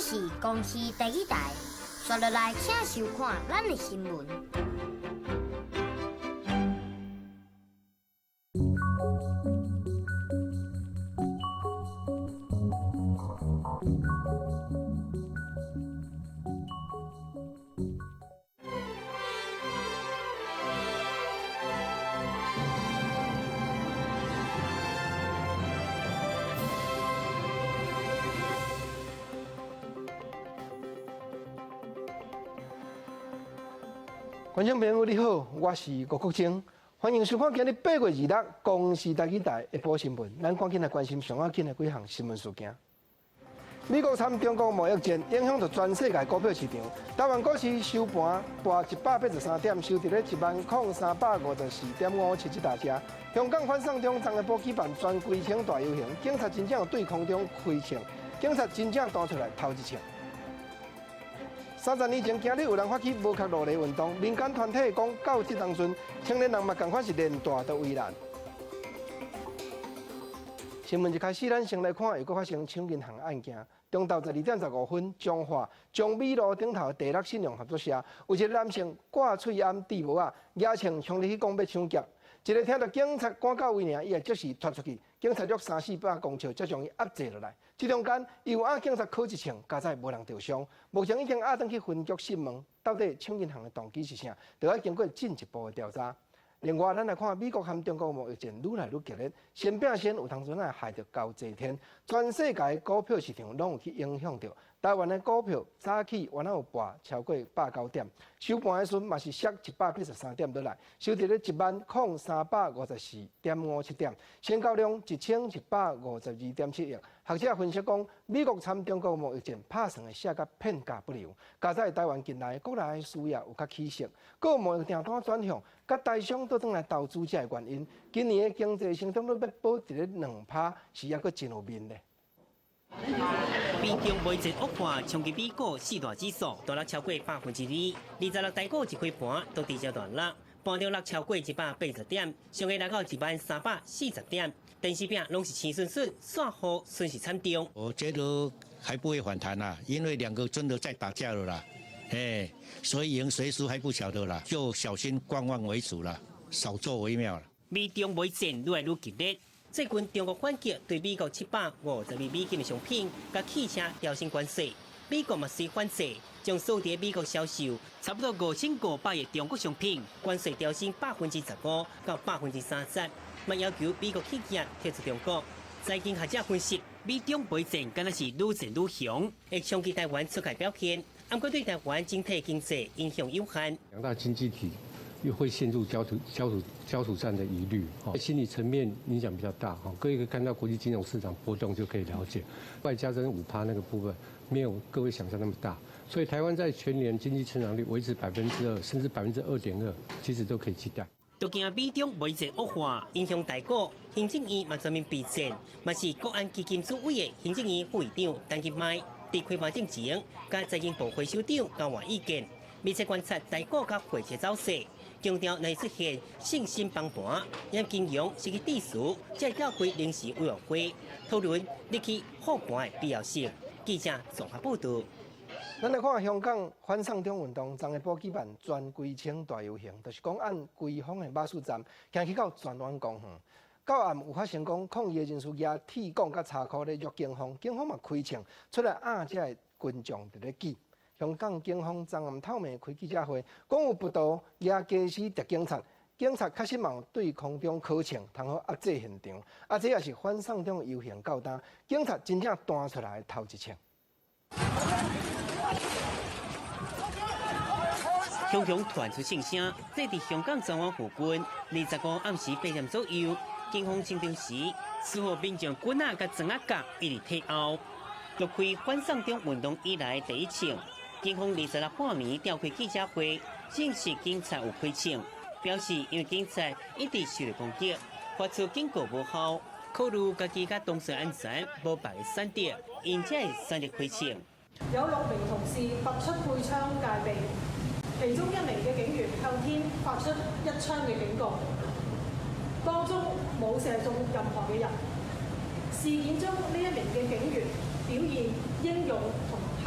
是公視台語台，紲落來請收看咱的新聞。觀眾朋友你好，我是吳國楨，歡迎收看今日8月26公視台語台的報新聞。咱趕緊來關心上要緊的幾項新聞事件。美國參中國貿易戰影響著全世界股票市場，台灣股市收盤跌183點，收佇咧10,354.57大家。香港反送中昨下晡舉辦全規程大遊行，警察真正有對空中開槍，警察真正彈出來頭一槍。30年前，今日有人發起無殼路的運動，民間團體講到這當陣，青年人嘛仝款是連帶都為難。新聞一開始，咱先來看又閣發生搶銀行案件。中晝12點15分，彰化彰美路頂頭第六信用合作社，有一个男性掛喙罨戴帽仔，舉槍衝入去講欲搶劫。一个聽著警察趕到位爾，伊也即時脫出去，警察約三四百公尺才將伊壓制落來。這中間伊有向警察敲一槍，佳哉無人著傷。目前已經押轉去分局訊問，到底搶銀行的動機是啥？著愛經過進一步的調查。另外，咱來看美國和中國貿易戰愈來愈激烈，先拼先有當陣會害著交濟天，全世界股票市場攏有去影響著。台灣的股票早起原來有跌超過109點，收盤的時陣嘛是摔183點落來，收佇咧10,354.57點，成交量1152.7億。學者分析講，美國參中國貿易戰拍算會寫甲片甲不留，佳哉台灣近來國內的事業有較起色，閣有貿易訂單轉向，佮台商倒轉來投資這个原因，今年的經濟成長率欲保持咧2%，是猶閣真有面咧。美中貿易戰惡化，衝擊美股四大指數都落超過2%。26台股一開盤都直接大落，盤中落超過180點，上下來到10,340點。電視屏攏是青順順，煞雨損失慘重。我覺得還不會反彈啦，因為兩個真的在打架了啦，哎，誰贏誰輸還不曉得啦，就小心觀望為主啦，少做為妙啦。美中貿易戰愈來愈激烈。最近中國反擊對美國752美金的商品佮汽車調升關稅，美國嘛隨反制，將所有佇美國銷售差不多5500億中國商品關稅調升15%到30%，嘛要求美國企業退出中國。財經學者分析，美中貿易戰敢若是愈戰愈兇，會衝擊台灣出口表現，毋過對台灣整體經濟影響有限。兩大經濟體又會陷入焦土焦土焦土戰的疑慮，心理層面影響比較大。各位可以看到國際金融市場波動就可以了解，外加徵5%那個部分沒有各位想象那麼大，所以台灣在全年經濟成長率維持2%，甚至2.2%，其實都可以期待。都驚美中貿易戰惡化，影響台股。行政院嘛全面備戰，嘛是國安基金主委的行政院副院長陳其邁，佇開盤進前，佮財經部會首長交換意見，密切觀察台股佮匯市走勢。強調若出現信心崩盤，讓金融失去秩序，才會召開臨時委員會討論入去護盤的必要性。記者綜合報導。咱來看香港反送中運動，昨下晡舉辦全規程大遊行，就是講按規風的馬術站行去到荃灣公園。到暗有發生講抗議的人士舉鐵管佮柴箍咧虐警方，警方嘛開槍出來壓這个群眾佇咧擠。香港警方昨暗透暝開記者會，講有暴徒舉家私襲警察，警察確實嘛有對空中開槍，通好壓制現場。啊，這也是反送中遊行到今，警察真正彈出來頭一槍。雄雄傳出槍聲，這佇香港荃灣附近，25暗時8點左右，警方清場時，似乎民眾棍仔佮磚仔角一直退後，揭開反送中運動以來第一槍。警方26半暝召開記者會，證實警察有開槍，表示因為警察一直受到攻擊，發出警告無效，考慮家己佮同事安全，無別个選擇，因此選擇開槍。有六名同事拔出配槍戒備，其中一名嘅警員向天發出一槍嘅警告，當中冇射中任何嘅人。事件中呢一名嘅警員表現英勇同克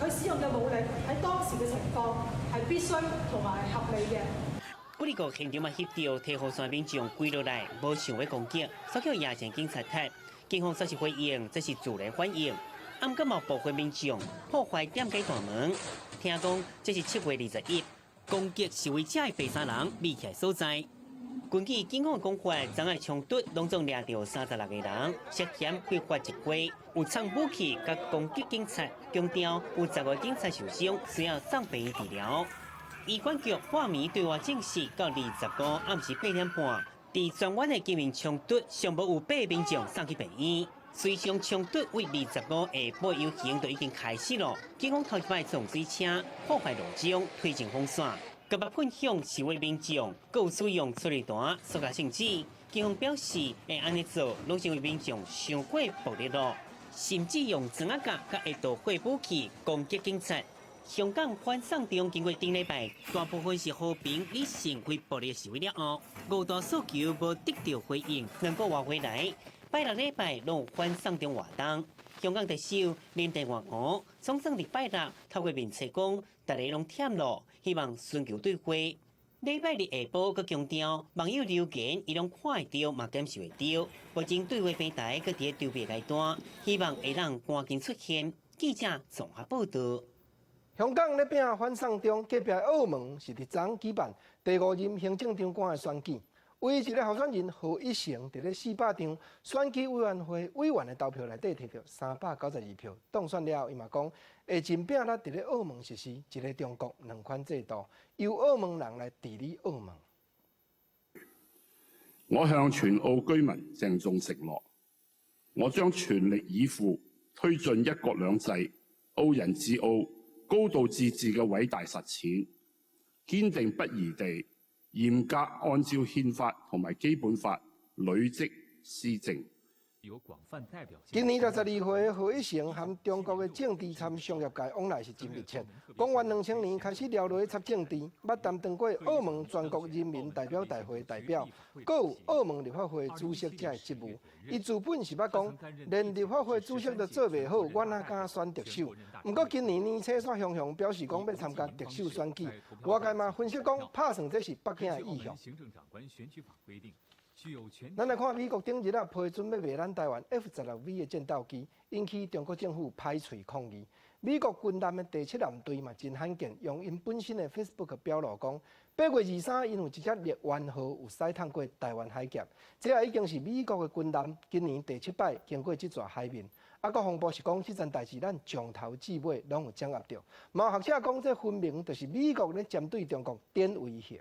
佢使用嘅武力喺當時嘅情況係必須同埋合理嘅。不過現場嘛翕著提雨傘民眾跪落來，無想欲攻擊，煞予野戰警察踢。警方則是回應，這是自然反應。毋過嘛部分民眾破壞店家大門，聽講這是7月21，攻擊示威者的白衫人匿起來所在。根據警方講法，昨昏衝突攏總掠著36個人，涉嫌非法集會，有藏武器佮攻擊警察，強調有10個警察受傷，需要送病院治療。醫管局半暝對外證實，到25暗時8點半，佇荃灣的警民衝突，上無有八民眾送去病院。隨上衝突為25下晡遊行就已經開始了，警方頭一擺用水車破壞路障，推進封線。佮噴向示威民眾，閣有使用催淚彈、塑膠性質。警方表示會按呢做，攏是因為民眾傷過暴力咯，甚至用磚仔甲佮會導火武器攻擊警察。香港反送中經過頂禮拜，大部分是和平理性非暴力示威了後，五大訴求無得著回應，兩個月回來，拜六禮拜攏有反送中活動。香港特首林鄭月娥總算佇拜六透過面冊講，大家攏忝咯，希望尋求對話。禮拜日下晡閣強調，網友留言伊攏看會著，嘛感受會著。目前對話平台閣佇咧籌備階段，希望會當趕緊出現。記者綜合報道。香港咧拼反送中，隔壁澳門是佇昨舉辦第五任行政長官的選舉，唯一一个候選人賀一誠佇咧400張選舉委員會委員的投票內底摕著392票當選了後，伊嘛講會盡拼力佇咧澳門實施一个中國兩款制度，由澳門人來治理澳門。我向全澳居民鄭重承諾，我將全力以赴推進一國兩制、澳人治澳、高度自治嘅偉大實踐，堅定不移地嚴格按照憲法同埋基本法履職施政。今年62歲賀一誠和中國的政治參商業界往來是真密切。公元2000年開始撩落去插政治，捌擔當過澳門全國人民代表大會代表，閣有澳門立法會主席這个職務。伊自本是捌講，連立法會主席都做袂好，我哪敢選特首？毋過今年年初煞雄雄表示講欲參加特首選舉，外界嘛分析講，拍算這是北京的意向。咱來看美國頂日啊批准欲賣咱台灣 F-16V 的戰鬥機，引起中國政府歹喙抗議。美國軍艦的第七艦隊嘛真罕見，用𪜶本身的 Facebook 表露講，8月23，𪜶有一隻獵鳶號有駛通過台灣海峽，這也已經是美國的軍艦今年第七擺經過這座海面。啊，國防部是講這件代誌咱從頭至尾攏有掌握著。嘛有學者講，這分明就是美國咧針對中國展威形。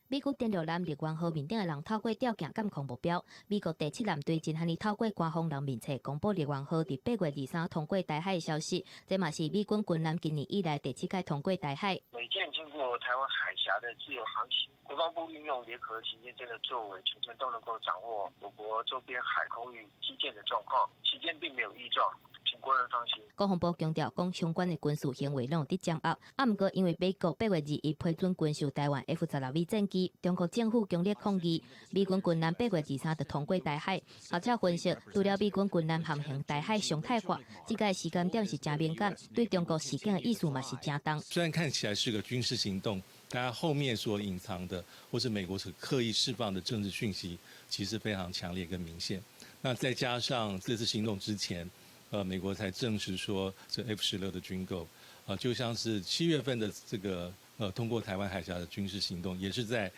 美軍第六艦獵鰻號面頂的人透過吊鏡監控目標。美國第七艦隊真罕透過官方人面冊公布獵鰻號佇8月23通過台海的消息，這嘛是美軍軍艦今年以來第七擺通過台海。美艦經過台灣海峽的自由航行，國防部運用聯合行政艦的作為，全程都能夠掌握我國周邊海空域機艦的狀況，期間並沒有異狀。請國人放心。國防部強調，講相關的軍事行為攏有佇掌握。啊，毋過因為美國8月21批准軍售台灣 F-16V 戰機，中國政府強烈抗議。美軍軍艦8月23就通過台海，學者分析，除了美軍軍艦航行台海常態化，這個時間點是誠敏感，對中國事件的意思嘛是誠重。雖然看起來是個軍事行動，但後面所隱藏的，或是美國所刻意釋放的政治訊息，其實非常強烈跟明顯。那再加上這次行動之前，美國才證實說這 F-16的軍購，啊，就像是7月份的這個通過台灣海峽的軍事行動，也是在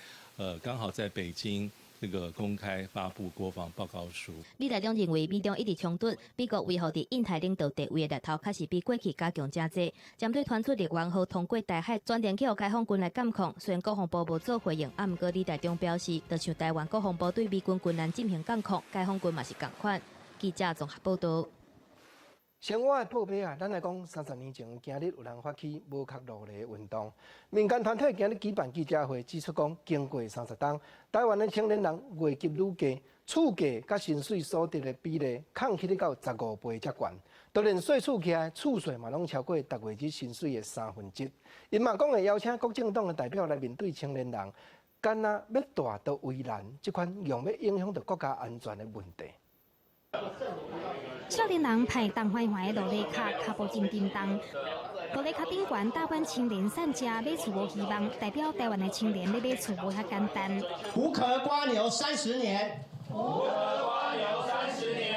剛好在北京這個公開發布國防報告書。李大中認為，美中一直衝突，美國維護佇印太領導地位的力頭，確實比過去加強誠濟。針對傳出獵鰻號通過台海，轉電去予解放軍來監控，雖然國防部無做回應，啊，毋過李大中表示，就像台灣國防部對美軍軍艦進行監控，解放軍嘛是仝款。記者綜合報道。生活的報備啊，咱來講30年前，今日有人發起無殼路的運動，民間團體今日舉辦記者會，指出講，經過30冬，台灣的青年人月給愈低，厝價佮薪水所得的比例，降去到15倍遮懸，就連稅厝起來，厝稅嘛攏超過逐月日薪水的三分之一。𪜶嘛講會邀請各政黨的代表來面對青年人，敢若欲大都為難，這款用欲影響著國家安全的問題。少年人排重緩緩的路跤，跤步真沉重。路跤頂懸大阪青年散食買厝無希望，代表台灣的青年欲買厝無遐簡單。無殼蝸牛三十年。無殼蝸牛三十年。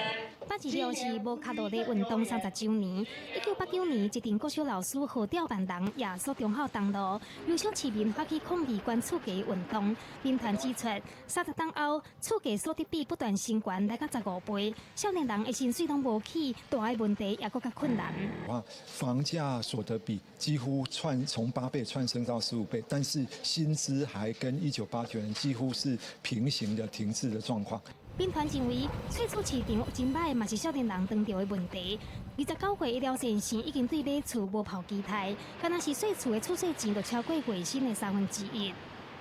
8月2號是無跤路犁運動30週年。1989年，一陣國小老師號召萬人夜宿忠孝東路，遊說市民發起抗議懸厝價運動。民團指出，30冬後，厝價所得比不斷升懸，來到15倍，少年人的薪水攏無起，住的問題也閣較困難。哇，房價所得比幾乎竄從8倍竄升到15倍，但是薪資還跟1989年幾乎是平行的停滯的狀況。民團認為，稅厝市場真歹，嘛是少年人當著的問題。29歲醫療前線已經對買厝無抱期待，敢若是稅厝的厝稅錢就超過月薪的1/3。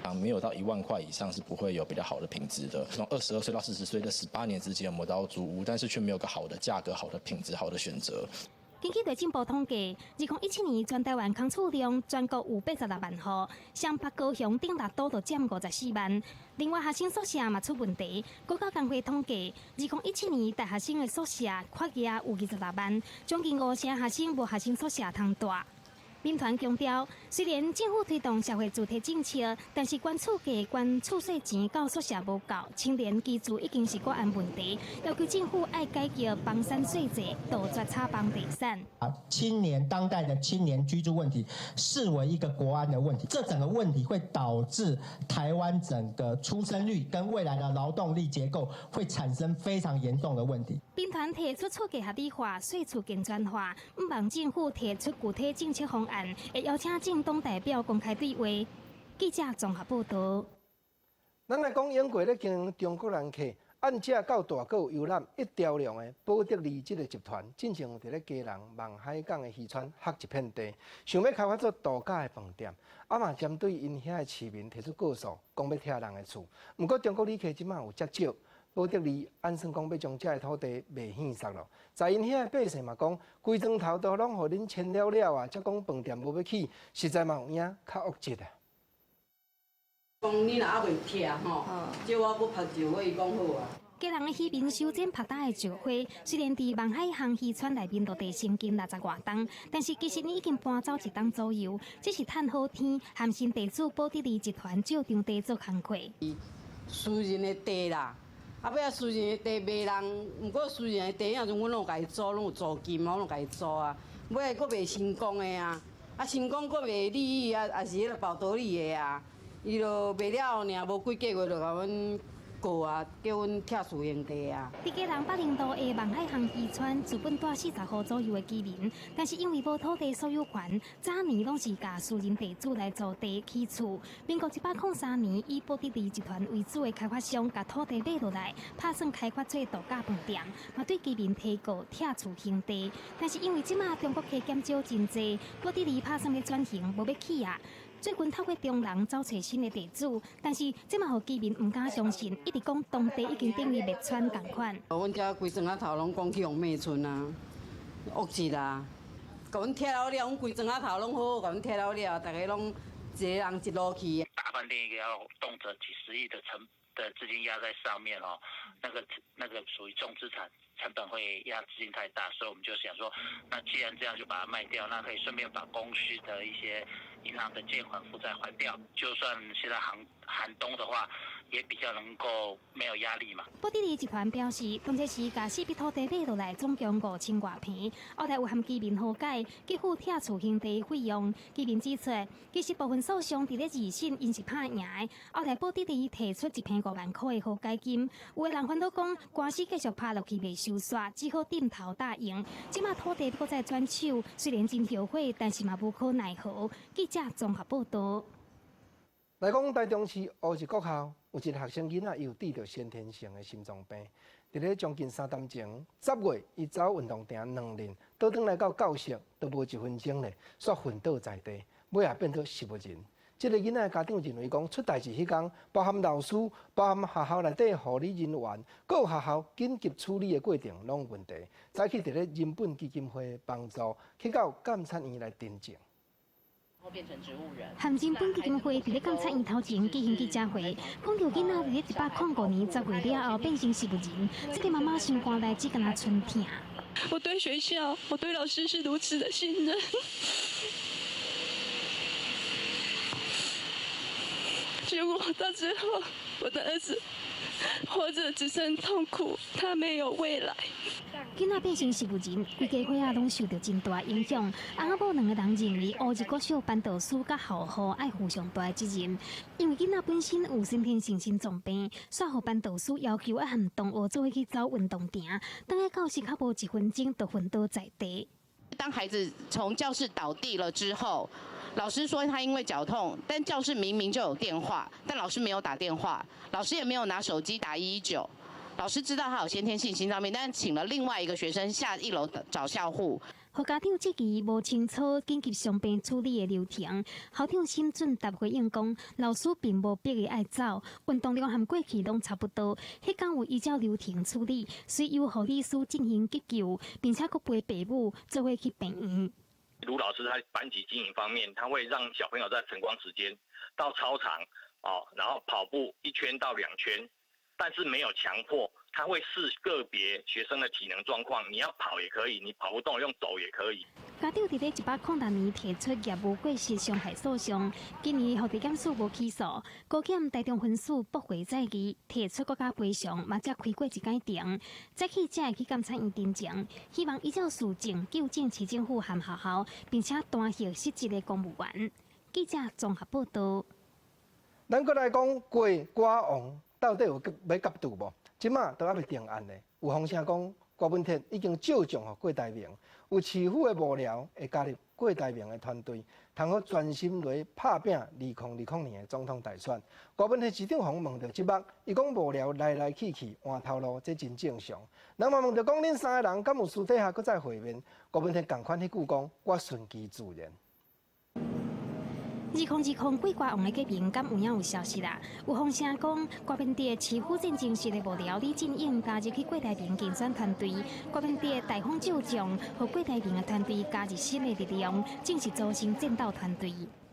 啊，沒有到1萬塊以上是不會有比較好的品質的。從22歲到40歲的18年之間，我們都要租屋，但是卻沒有個好的價格、好的品質、好的選擇。根據內政部統計，2017年全台灣空厝量全國有86萬戶，雙北高雄頂六都就佔54萬。另外，學生宿舍嘛出問題。高教工會統計，2017年大學生的宿舍缺額有26萬，將近五成學生無學生宿舍通蹛。民團強調，雖然政府推動社會住宅政策，但是懸厝價、懸厝稅錢到宿舍無夠，青年居住已經是國安問題，要求政府愛改革房產稅制，杜絕炒房地產。啊，青年當代的青年居住問題視為一個國安的問題，這整個問題會導致台灣整個出生率跟未來的勞動力結構會產生非常嚴重的問題。民團提出厝價合理化、稅厝健全化，毋望政府提出具體政策方案，會邀請政黨代表公開對話。記者綜合報道。咱來講英國咧經營中國人客，按這到大閣有遊覽一條龍的寶得利這个集團，進前有佇咧基隆望海港的漁村翕一片地，想欲開發做度假的飯店，啊嘛針對𪜶遐的市民提出告訴，講欲拆人的厝。毋過中國旅客這馬有遮少，寶得利按算講欲將這个土地賣去殺咯。在𪜶遐的百姓嘛講，規莊頭都攏予恁遷了了啊，才講飯店無欲起，實在嘛有影較惡質啊。講你若猶未拆吼，借我閣拍石花，伊講好啊。基隆的漁民修剪曝焦的石花，雖然佇望海巷漁村內面落地生根60外冬，但是其實呢已經搬走一冬左右，只是趁好天，含新地主寶得利集團借場地做工課。私人的地啦，啊，尾仔私人的地賣人，毋過私人的地，遐陣阮攏有共伊租，攏有租金，我攏共伊租啊。尾仔閣賣成功的啊，啊成功閣賣利益啊，也是彼个寶得利的啊。伊就賣了後，爾無幾個月就共阮告啊，叫阮拆私營地啊。佇基隆北寧路的望海巷漁村，自本蹛40戶左右的居民，但是因為無土地所有權，早年攏是共私人地主來租地起厝。民國103年，以寶得利集團為主的開發商，共土地買落來，拍算開發做度假飯店，嘛對居民提告拆厝興地。但是因為這馬中國客減少真濟，寶得利拍算欲轉型，無欲起啊。最近透過中人找揣新的地主，但是這嘛予居民毋敢相信，一直講當地已經等於滅村仝款。阮遮規莊仔頭攏講去予滅村啊，惡質啊！共阮拆了了，阮規莊仔頭攏好好共阮拆了了，逐家攏一個人一路去。大飯店一個要動輒幾十億的成的資金壓在上面哦，那個屬於重資產，成本會壓資金太大，所以我們就想說，那既然這樣就把它賣掉，那可以順便把公司的一些銀行的借款負債還掉，就算現在寒冬的話，也比較能夠沒有壓力嘛。寶得利集團表示，當初時共四筆土地買落來，總共5000外坪，後來有和居民和解，給付拆厝興地費用。居民指出，其實部分訴訟佇咧二審𪜶是拍贏的，後來寶得利提出一坪5萬塊的和解金，有的人煩惱講官司繼續拍落去袂收煞，只好點頭答應。這馬土地閣再轉手，雖然真後悔，但是嘛無可奈何。記者綜合報道。來講台中市烏日國校有一个學生囡仔，伊有得著先天性的心臟病。佇咧將近3冬前，10月，伊走運動場2日，倒轉來到教室都無一分鐘咧，煞昏倒在地，尾仔變做植物人。這个囡仔的家長認為講，出代誌彼工，包含老師、包含學校內底護理人員，閣有學校緊急處理的過程攏有問題。早起佇咧人本基金會幫助，去到監察院來陳情。韓正本基金會佇咧監察院頭前舉行記者會，講著囡仔佇咧105年10月了後變成植物人，這个媽媽心肝內只敢若賰疼。我對學校，我對老師是如此的信任，結果到最後，我的兒子活著只剩痛苦，他沒有未來。囡仔變成植物人，規家伙仔攏受著真大影響。翁仔某兩个人認為烏日國小班導師佮校護愛負上大責任，因為囡仔本身有先天性心臟病，煞予班導師要求愛和同學做伙去走運動場，轉來教室較無一分鐘就昏倒在地。當孩子從教室倒地了之後，老師說他因為腳痛，但教室明明就有電話，但老師沒有打電話，老師也沒有拿手機打119。老師知道他有先天性心臟病，但請了另外一個學生下一樓找校護。予家長質疑無清楚緊急傷病處理的流程，校長沈俊達回應講，老師並無逼伊愛走，運動量和過去攏差不多。彼工有依照流程處理，隨由護理師進行急救，並且閣陪爸母做伙去病院。盧老師在班級經營方面，他會讓小朋友在晨光時間到操場，哦，然後跑步一圈到兩圈。但是沒有強迫，他會視個別學生的體能狀況，你要跑也可以，你跑不動用走也可以。家長佇咧106年提出業務過失傷害訴訟，今年予地檢署無起訴，高檢台中分署駁回再議，提出國家賠償，嘛才開過一擺庭，早起才會去監察院陳情，希望依照事證糾正市政府和學校，並且彈劾失職的公務員。記者綜合報道。咱閣來講郭歌王。到底有欲結賭無？這馬都猶未定案咧。有風聲講，郭文鐵已經借將予郭台銘，有市府的幕僚會加入郭台銘的團隊，通好專心來拍拚2020年的總統大選。郭文鐵市長予問著這目，伊講幕僚來來去去換頭路，這真正常。人嘛問著講，恁三个人敢有私底下閣再會面？郭文鐵仝款彼句講，我順其自然。2020郭歌王的結盟敢有影有消息啦？有風聲講，郭文哲市府戰爭室的幕僚李進勇加入去郭台銘競選團隊，郭文哲大方借將，予郭台銘的團隊加入新的力量，正式組成戰鬥團隊。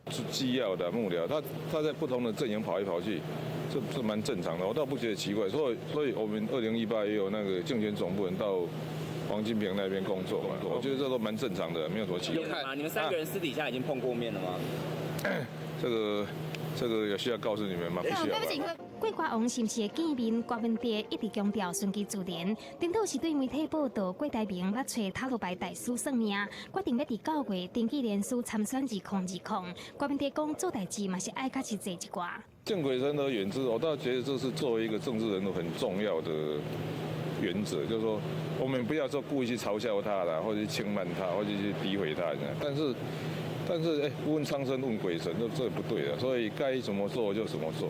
是機要的幕僚，他在不同的陣營跑來跑去，這是蠻正常的，我倒不覺得奇怪。所以我們2018也有那個競選總部人到王金平那邊工作嘛，我覺得這都蠻正常的，沒有什麼奇怪。你們三個人私底下已經碰過面了嗎？這個有需要告訴你們嗎？不需要。郭歌王是毋是會見面？郭文哲一直強調順其自然。顛倒是對媒體報道，郭台銘捌揣塔羅牌大師算命，決定欲佇9月登記連署參選2020。郭文哲講做代誌嘛是愛較實際一寡。見鬼神而遠之，我倒覺得這是作為一個政治人物很重要的原則，就是說我們不要說故意去嘲笑他啦，或者去輕慢他，或者去詆毀他，但是問蒼生問鬼神，這不對的，所以該怎麼做就怎麼做。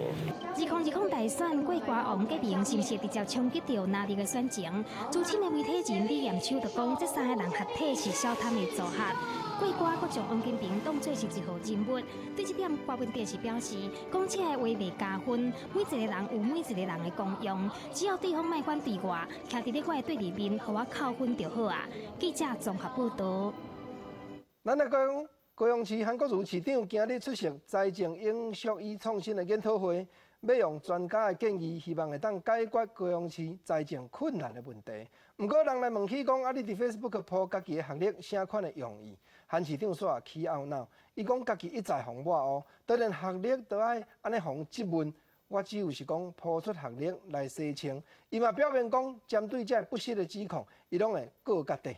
2020大選，郭歌王結盟是毋是直接衝擊著藍綠的選情？資深的媒體人李彦秋就講，這三个人合體是小貪的組合。郭歌閣將王金平當作是一號人物。對這點，郭文哲是表示，講這个話袂加分，每一個人有每一個人的功用，只要對方莫反對我，徛佇咧我的對立面，予我扣分就好啊。記者綜合報道。咱來講。高雄市韓國瑜市長今日出席財政永續與創新的研討會，欲用專家的建議，希望會當解決高雄市財政困難的問題。毋過人來問起講，啊，你佇 Facebook 鋪家己的學歷，啥款的用意？韓市長煞起懊惱，伊講家己一再予抹烏，當然學歷都愛按呢予質問，我只有是講鋪出學歷來洗清。伊嘛表明講，針對這不實的指控，伊攏會告到底。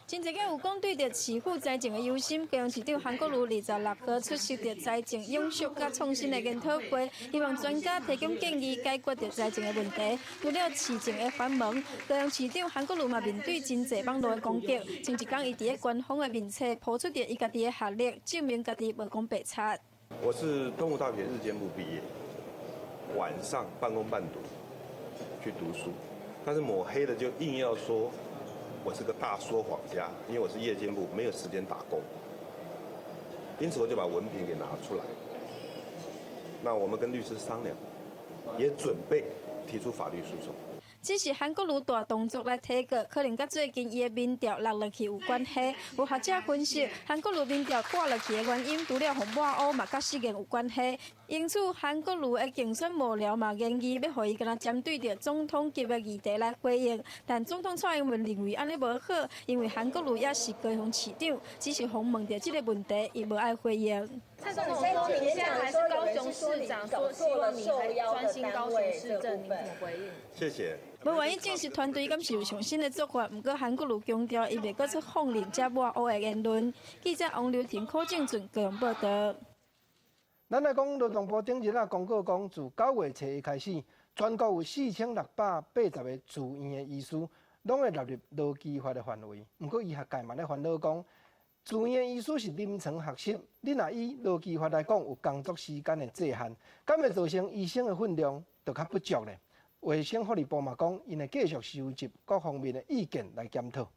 真濟个有講對著市府財政的憂心，高雄市長韓國瑜26號出席著財政永續佮創新的研討會，希望專家提供建議解決著財政的問題。除了市政的繁忙，高雄市長韓國瑜嘛面對真濟網路的攻擊。前一工伊佇咧官方的面冊鋪出著伊家己的學歷，證明家己無講白賊。我是東吳大學日間部畢業，晚上半工半讀去讀書，但是抹黑的就硬要說。我是個大說謊家，因為我是夜間部，沒有時間打工，因此我就把文憑給拿出來。那我們跟律師商量，也準備提出法律訴訟。只是韓國瑜大動作來提告，可能佮最近伊的民調落落去有關係。有學者分析，韓國瑜民調掛落去的原因，除了予抹烏嘛，佮失言有關係。因此，韓國瑜的競選幕僚嘛，建議欲予伊敢若針對著總統級的議題來回應。但總統蔡英文認為按呢無好，因為韓國瑜猶是高雄市長，只是予問著這个問題，伊無愛回應。蔡總統說，你現在還是高雄市長，說希望你還專心高雄市政，你怎麼回應？謝謝。無願意證實團隊敢是有上新的做法，毋過韓國瑜強調，伊袂閣出放任遮抹烏的言論。記者王劉婷、柯正俊高雄報道。咱來講，勞動部頂日仔公告講，自9月初一開始，全國有4680個住院的醫師，攏會納入勞基法的範圍。毋過醫學界嘛咧煩惱講，住院的醫師是臨床學習，你若以勞基法來講，有工作時間的制限，敢會造成醫生的訓練就較不足咧？衛生福利部嘛講，𪜶會繼續收集各方面的意見來檢討。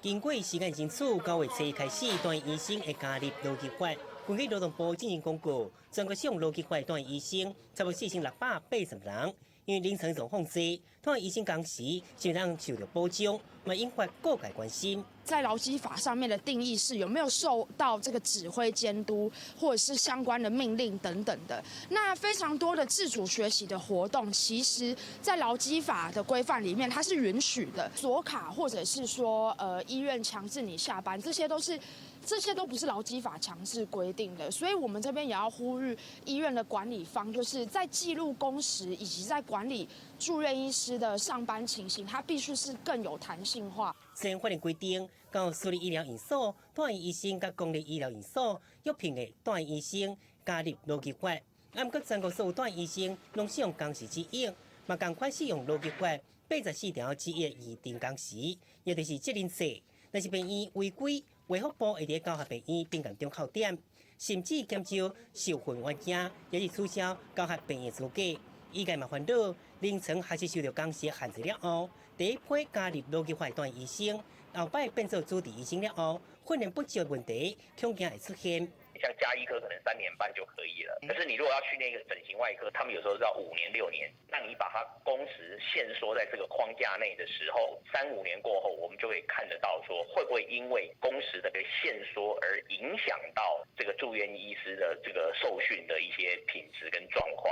經過時間爭取，9月初一開始，住院醫生會加入勞基法。根據勞動部進行公告，全國適用勞基法住院醫生差不多4680人。因為臨床狀況濟，住院醫生工時是會當受著保障，嘛引發各界關心。在勞基法上面的定義是有沒有受到這個指揮監督，或者是相關的命令等等的。那非常多的自主學習的活動，其實在勞基法的規範裡面，它是允許的。鎖卡或者是說，醫院強制你下班，這些都不是勞基法強制規定的。所以我們這邊也要呼籲醫院的管理方，就是在記錄工時以及在管理住院醫師的上班情形，它必須是更有彈性化。雖然法令規定，到私立醫療院所、住院醫生佮公立醫療院所約聘的住院醫生加入勞基法，啊，毋過全國所有住院醫生攏適用工時指引，嘛仝款適用勞基法84條之一的議定工時，也就是責任制。若是病院違規，衛福部會佇交合病院並共中扣點，甚至減少受訓員件，也是取消交合病院資格。醫界嘛煩惱，臨床學習受著工時限制了後，第一批加入勞基法住院醫生，後擺變做主治醫生了後，訓練不足問題恐驚會出現。像家醫科可能3年半就可以了，可是你如果要訓練一個整形外科，他們有時候是要5年6年。那你把它工時限縮在這個框架內的時候，三五年過後，我們就會看得到說，會不會因為工時的限縮而影響到這個住院醫師的這個受訓的一些品質跟狀況。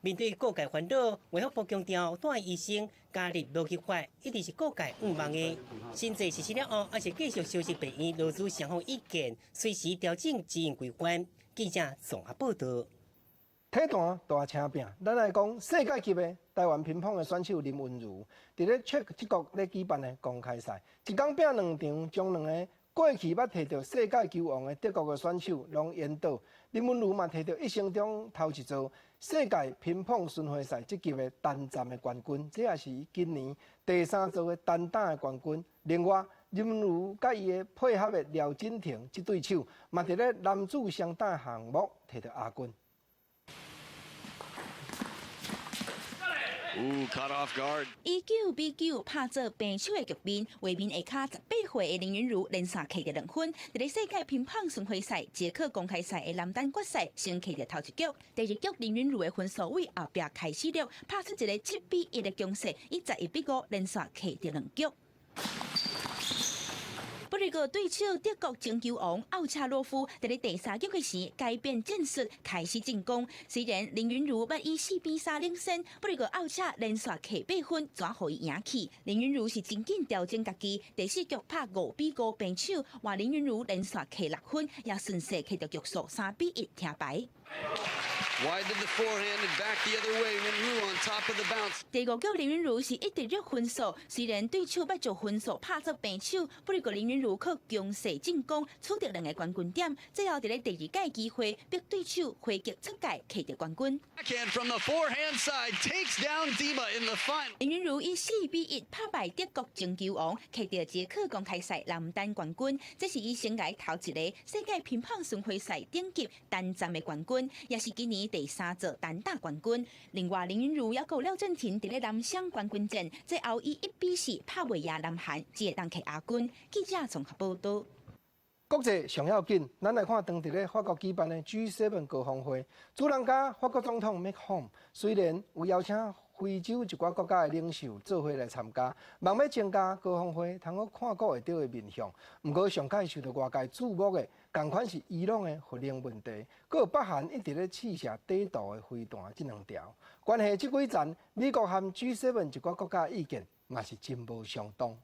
面對各界煩惱，衛福部強調，住院醫生加入勞基法一直是各界向望的。新制實施了後，猶是繼續收集病院勞資雙方意見，隨時調整指引規範。記者綜合報道。體壇大聲拼，咱來講世界級的台灣乒乓的選手林昀儒，佇咧捷克咧舉辦的公開賽，一工拼兩場，將兩个過去捌提著世界球王的德國的選手攏顛倒。林昀儒嘛提著一生中頭一座世界乒乓巡迴賽這級的單站的冠軍，這也是伊今年第三座的單打的冠軍。另外，林昀儒佮伊的配合的廖金婷這對手，嘛佇咧男子雙打項目提著亞軍。 Caught off guard。以9比9拍做平手的局面，畫面下跤18歲的林昀儒連續摕著2分，佇咧世界乒乓巡迴賽捷克公開賽的男單決賽先摕著頭一局，第二局林昀儒的分數對後壁開始了，拍出一个7比1的攻勢，以11比5連續摕著兩局。不過對手德國前球王奧恰洛夫，佇咧第三局的時改變戰術，開始進攻。雖然林昀儒捌以4比3領先，不過奧恰連續摕8分，轉予伊贏去。林昀儒是真緊調整家己，第四局拍5比5平手，換林昀儒連續摕6分，也順勢摕著局數3比1聽牌。 Wide to the forehand and back the other way. Ru on top of the bounce. 第五局林昀儒是一直落分數，雖然對手捌將分數拍做平手，不過林昀儒靠強勢進攻取得兩个冠軍點，最後佇咧第二屆機會逼對手回擊出界，摕著冠軍。 Backhand from the forehand side takes down Dima in the final. 林昀儒以4比1拍敗德國前球王，摕著捷克公開賽男單冠軍，這是伊生涯頭一个世界乒乓巡迴賽頂級單站的冠軍，也是今年第三座單打冠軍。另外，林昀儒猶閣廖振廷佇咧男雙冠軍戰，最後以1比4拍袂贏南韓，只會當摕亞軍。記者綜合報道。國際上要緊，咱來看當佇咧法國舉辦的 G7 高峰會，主人家法國總統麥克洪雖然有邀請非洲一寡國家的領袖做伙來參加，望欲增加高峰會通好看顧會著的面向。毋過上蓋受到外界注目的，仝款是伊朗的核能問題，閣有北韓一直咧試射短途的飛彈這兩條。關係這幾層，美國和 G7 一寡國家意見嘛是真無相同。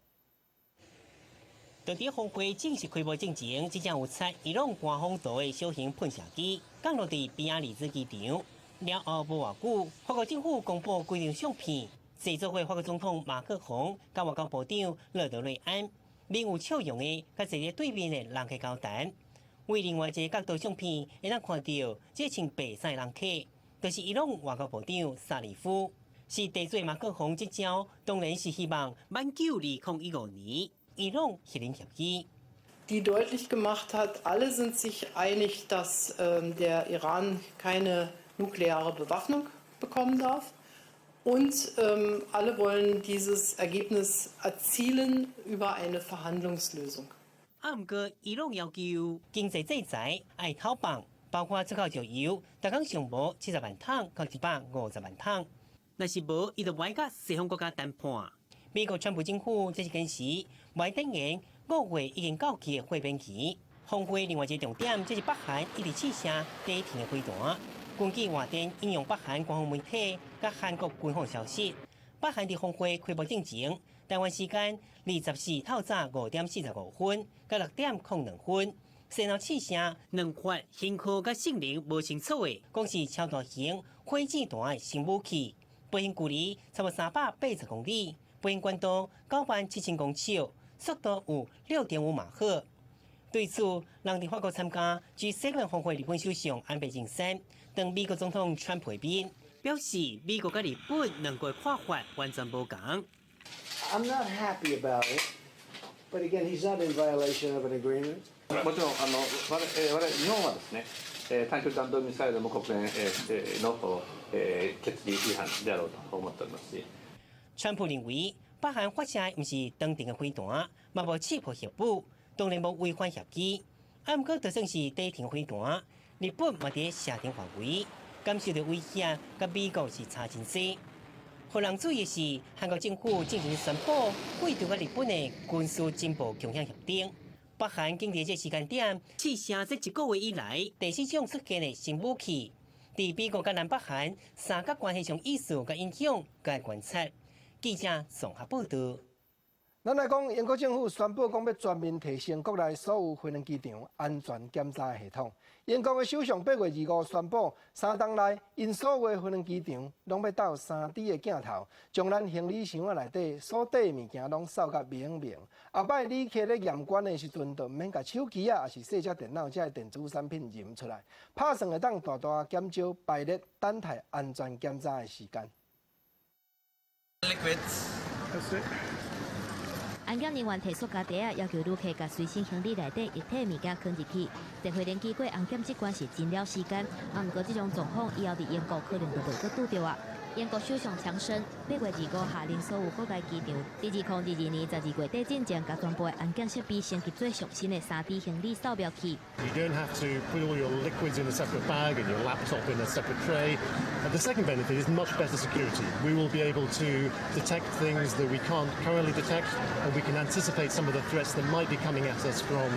佇峰會正式開幕進前，這隻有插伊朗官方圖的小型噴射機降落佇比亞里茲機場。了後無偌久，法國政府公布幾張相片，坐做伙法國總統馬克宏佮外交部長勒德瑞安面有笑容的，佮坐佇對面的人客交談。為另外一個角度相片，會當看著這穿白衫的人客，就是伊朗外交部長薩里夫。是地做馬克宏這招，當然是希望挽救2015年伊朗核能協議。 Die deutlich gemacht hat, alle sind sich einig, dass der Iran keine nukleare Bewaffnung bekommen darf. Und alle wollen dieses Ergebnis erzielen über eine Verhandlungslösung. 啊，毋過伊朗要求經濟制裁愛偷放，包括出口石油，逐工上無70萬桶到150萬桶。若是無，伊就無愛佮西方國家談判。美國川普政府這是堅持，無愛展延5月已經到期的豁免期。峰會另外一個重點，這是北韓一直試射短程的飛彈。根據外電引用北韓官方媒體佮韓國軍方消息，北韓佇峰會開幕進前，台灣時間24透早5點45分到6點02分，先後試射兩發型號佮性能無清楚的，講是超大型火箭彈的新武器，飛行距離差不多380公里。飛行高度97,000公尺，速度有6.5馬赫。對此，人佇法國參加 G7 峰會日本首相安倍晉三，當美國總統川普面表示，美國佮日本兩國看法完全無仝。 I'm not happy about it, but again, he's not in violation of an agreement. もちろん我々日本はですね、短距離弾道ミサイルも国連の決議違反であろうと思っておりますし。川普認為，北韓發射的毋是長程的飛彈，嘛無刺破核武，當然無違反協議。啊，毋過就算是短程飛彈，日本嘛佇射程範圍，感受著威脅，佮美國是差真濟。予人注意的是，韓國政府進前宣布廢除佮日本的軍事情報共享協定。北韓竟佇這時間點試射這一個月以來第四種出現的新武器，佇美國佮南北韓三角關係上意思佮影響，該觀察。記者綜合報導。咱來講，英國政府宣布講欲全面提升國內所有飛行機場安全檢查系統。英國的首相8月25宣布，3冬內𪜶所有的飛行機場攏欲鬥3D 的鏡頭，將咱行李箱仔內底所綴的物件攏掃甲明明。後擺旅客咧驗關的時陣，就毋免共手機啊，抑是細隻電腦這電子產品認出來，拍算會當大大減少排列等待安全檢查的時間。 Liquids. 安檢人員提塑膠袋仔，要求旅客共隨身行李內底液體物件囥入去。坐飛行機過安檢這關是真了時間，啊，毋過這種狀況以後佇英國可能就袂閣拄著啊。英國首相強生8月25下令所有國內機場，佇2022年12月底進前，共全部的安檢設備升級做上新的3D 行李掃描器。 You don't have to put all your liquids in a separate bag and your laptop in a separate tray. And the second benefit is much better security. We will be able to detect things that we can't currently detect, and we can anticipate some of the threats that might be coming at us from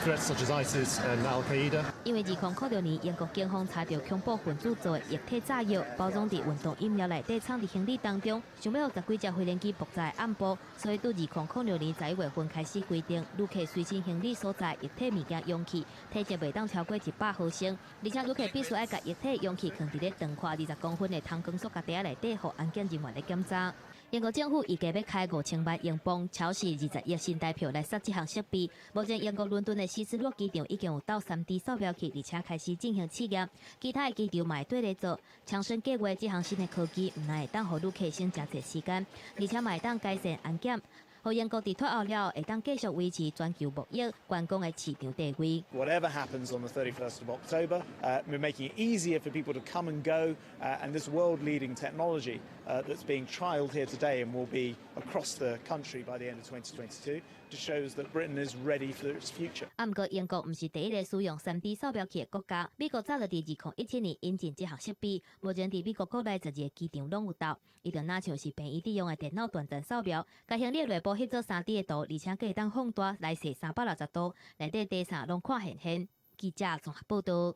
threats such as ISIS and Al Qaeda. 因為2006年英國警方查著恐怖分子做的液體炸藥，包裝佇運動飲料內底，藏佇行李當中，想欲予十幾隻飛行機爆炸的暗部，所以對2006年11月份開始規定，旅客隨身行李所載液體物件容器體積袂當超過100毫升，而且旅客必須愛共液體容器囥佇咧長寬20公分的通光塑膠袋仔內底，予安檢人員來檢查。英國政府預計欲開5000萬英鎊，超是20億新台票來設這項設備。目前英國倫敦的希斯洛機場已經有鬥3D 掃描器，而且開始進行試驗。其他的機場嘛會綴咧做。強生計劃這項新的科技，毋但會當予旅客省誠濟時間，而且嘛會當改善安檢。予英國佇脫歐了會當繼續維持全球貿易觀光的市場地位。 Whatever happens on the 31st of October, we're making it easier for people to come and go, and this world-leading technology that's being trialled here today and will be across the country by the end of 2022 just shows that Britain is ready for its future. 啊，毋過英國毋是第一个使用3D 掃描器的國家，美國早就佇2017年引進這項設備，目前佇美國國內12个機場攏有鬥。伊就若像是病院佇用的電腦斷層掃描，共行李內部翕做3D 的圖，而且閣會當放大來細360度，內底底衫攏看現現。記者綜合報導。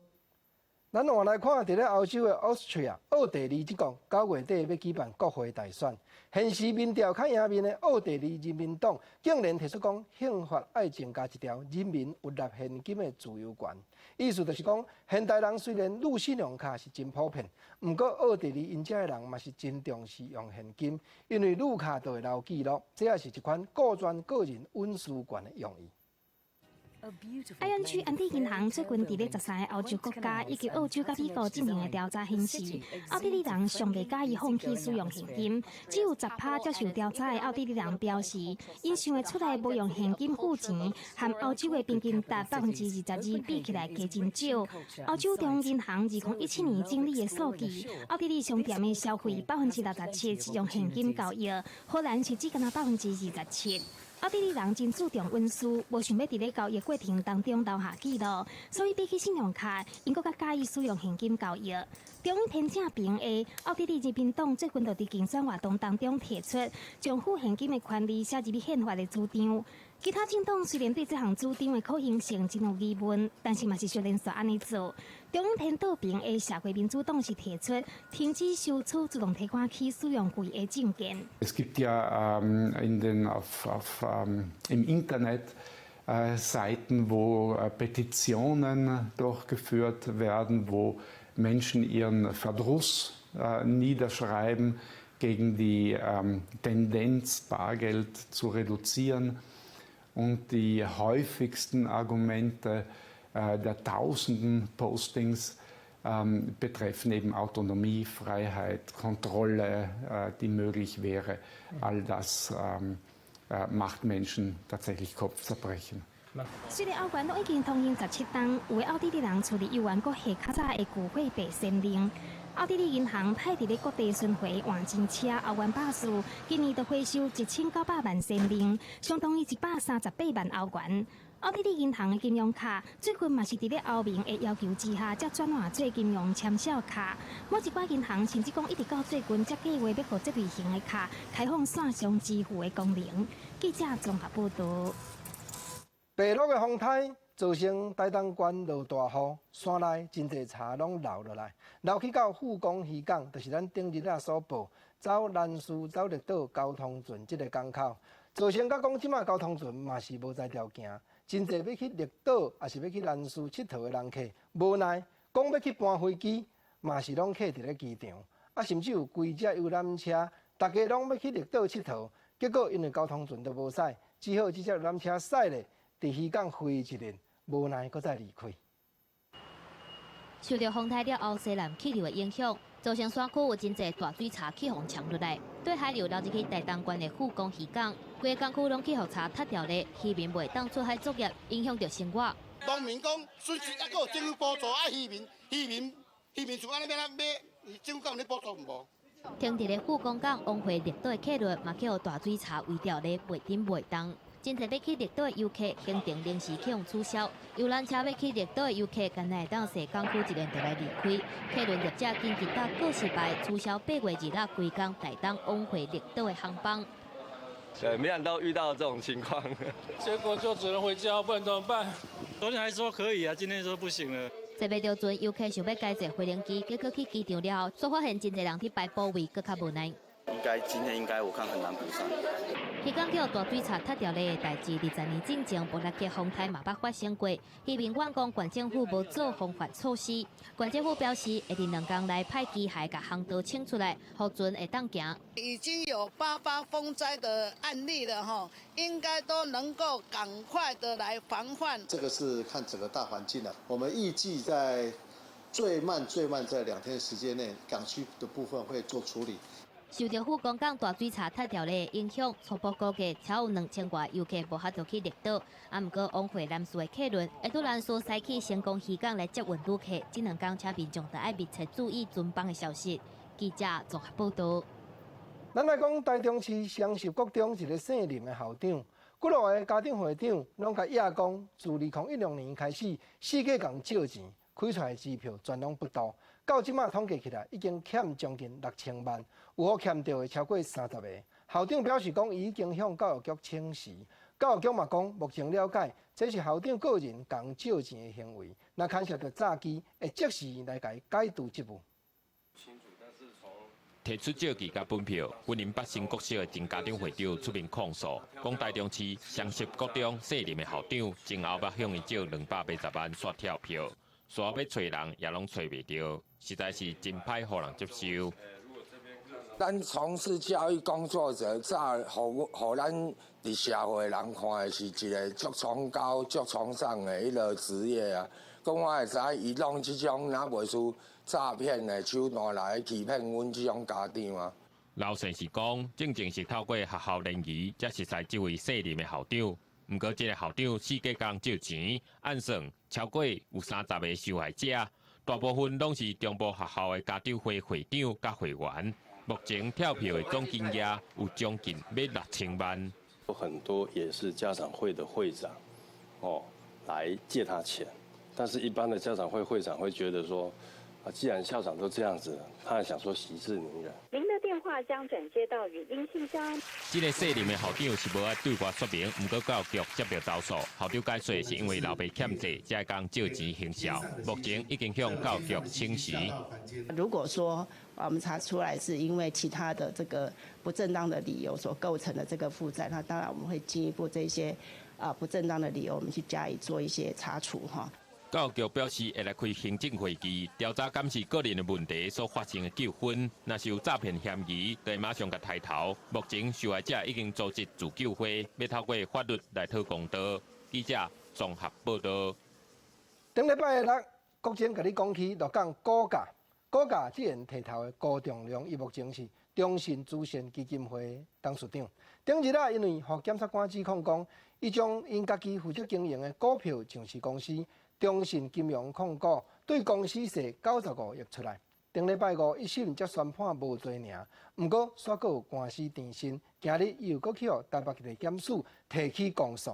咱換來看，佇咧歐洲的 Austria 奧地利這國，9月底欲舉辦國會大選，現時民調較贏面的奧地利人民黨竟然提出講，憲法愛增加一條人民有納現金的自由權。意思就是講，現代人雖然擄信用卡是真普遍，毋過奧地利𪜶遮的人嘛是真重視用現金，因為擄卡就會留記錄，這也是一款顧全個人隱私權的用意。愛恩區安地銀行最近佇咧13个歐洲國家以及澳洲佮美國進行的調查顯示，奧地利人上袂佮意放棄使用現金，只有10趴接受調查的奧地利人表示，𪜶想會出來無用現金付錢，和歐洲的平均值22%比起來低真少。歐洲中央銀行2017年整理的數據，奧地利商店的消費67%是用現金交易，荷蘭是只干焦27%。奧地利人真注重隱私，無想欲佇咧交易過程當中留下記錄，所以比起信用卡，𪜶閣較佮意使用現金交易。中央偏正邊的奧地利人民黨最近就佇競選活動當中提出，將付現金的權利寫入去憲法的主張。其他政黨雖然對這項主張的可行性真有疑問，但是嘛是小連續按呢做。中央偏倒邊的社會民主黨是提出停止收取自動提款機使用費的政見。 Es gibt ja in den, auf, auf, im Internet Seiten, wo Petitionen durchgeführt werden, wo Menschen ihren Verdruss niederschreiben gegen die Tendenz, Bargeld zu reduzieren. Und die häufigsten Argumente der tausenden Postings betreffen eben Autonomie, Freiheit, Kontrolle, die möglich wäre. All das macht Menschen tatsächlich Kopfzerbrechen. 雖然歐元攏已經通行17冬，有的奧地利人厝裡猶原閣下較早的舊貨幣先令。奧地利銀行派佇咧各地巡迴換錢車歐元巴士，今年就回收1900萬先令，相當於138萬歐元。奧地利銀行的金融卡最近嘛是佇咧歐盟的要求之下，才轉換做金融簽數卡。某一寡銀行甚至講一直到最近才計劃欲予這類型的卡開放線上支付的功能。記者綜合報導。白鹿的風颱造成台東縣落大雨，山內真濟柴攏流落來，流去到富岡漁港，就是咱頂日仔所報走蘭嶼走綠島交通船這个港口，造成甲講這馬交通船嘛是無才調行，真濟欲去綠島，抑是欲去蘭嶼𨑨迌的人客，無奈講欲去搬飛機，嘛是攏卡佇咧機場，啊，甚至有規隻遊覽車，大家攏欲去綠島𨑨迌，結果因為交通船都無駛，只好這隻遊覽車駛咧。佇漁港飛一輪，無奈閣再離開。受著風颱了後，西南氣流的影響，造成山區有真濟大水柴去予沖落來，對海流流入去台東縣的富岡漁港，規个港區攏去予柴塞牢咧，漁民袂當出海作業，影響著生活。農民講損失，猶閣有政府補助，啊漁民漁民漁民像按呢欲按怎買，政府敢有咧補助無？停佇咧富岡港往回綠島的客輪嘛，去予大水柴圍牢咧，袂振袂動。真濟欲去綠島的遊客行程臨時去予取消，遊覽車欲去綠島的遊客，干焦會當踅港區一輪就來離開。客輪業者緊急搭告示牌取消8月2日規工台東往回綠島的航班。對，沒想到遇到這種情況，結果就只能回家，不然怎麼辦？昨天還說可以啊，今天說不行了。坐袂著船，遊客想欲改坐飛行機，結果去機場了後，煞發現真濟人佇排補位，閣較無奈。應該今天應該我看很難補上。漁港予大水柴塞牢咧的代誌，20年進前布拉克風颱嘛捌發生過。漁民怨講縣政府無做防範措施，縣政府表示會佇2工內派機械共航道清出來，予船會當行。已經有八八風災的案例了吼，應該都能夠趕快的來防範。這個是看整個大環境啦，我們預計在最慢最慢在2天時間內，港區的部分會做處理。受著福岡港大水槽塌掉的影響，初步估計超過2000外遊客無法度去綠島。啊，毋過往回南勢的客輪會拄蘭士駛去成功漁港來接運旅客，這兩工請民眾著愛密切注意船班的消息。記者綜合報導。咱來講台中市雙十國中一个姓林的校長，幾落个家長會長攏共伊講，自2016年開始，四界共借錢開出來支票全攏不到，到這馬統計起來已經欠將近6000萬，有予欠著的超過30個。校長表示講，伊已經向教育局請辭，教育局嘛講，目前了解這是校長個人共借錢的行為，若牽涉著詐欺，會即時來共伊解除職務。提出借據佮本票，雲林八仙國小的前家長會長出面控訴，講台中市雙十國中姓林的校長，前後捌向伊借280萬煞跳票，事後欲揣人也攏揣袂著，實在是真歹予人接受。咱從事教育工作者，早予予咱佇社會人看的是一个足崇高、足崇尚的彼个職業啊。講我會知伊攏這種若袂輸詐騙的手段來欺騙阮這種家長啊。老先是講，正正是透過學校聯誼，才熟似這位姓林的校長。毋過，這个校長四界共借錢，按算超過有30个受害者，大部分攏是中部學校的家長會會長佮會員。目前跳票的總金額有將近欲6000萬。有很多也是家長會的會長，哦，來借他錢。但是，一般的家長會會長會覺得說，啊，既然校長都這樣子，他還想說息事寧人。您的電話將轉接到語音信箱。這个姓林的校長是無愛對外說明，毋過教育局接著投訴，校長解說是因為老爸欠債，才會共借錢行銷。目前已經向教育局請辭。如果說我們查出來是因為其他的這個不正當的理由所構成的這個負債，那當然我們會進一步這些不正當的理由，我們去加以做一些查處哈。教育局表示會來開行政會議調查，敢是個人的問題所發生的糾紛，若是有詐騙嫌疑，就會馬上共刣頭。目前受害者已經組織自救會，欲透過法律來討公道。記者綜合報導。頂禮拜六，國珍共你講起鹿港股價，股價這緣提頭的辜仲諒，伊目前是中信慈善基金會董事長。頂日啊，因為予檢察官指控講，伊將𪜶家己負責經營的股票上市公司中信金融控股對公司踅95億出來。頂禮拜五一審才宣判無罪爾，毋過煞閣有官司纏身，今日又閣去予台北地檢署提起公訴。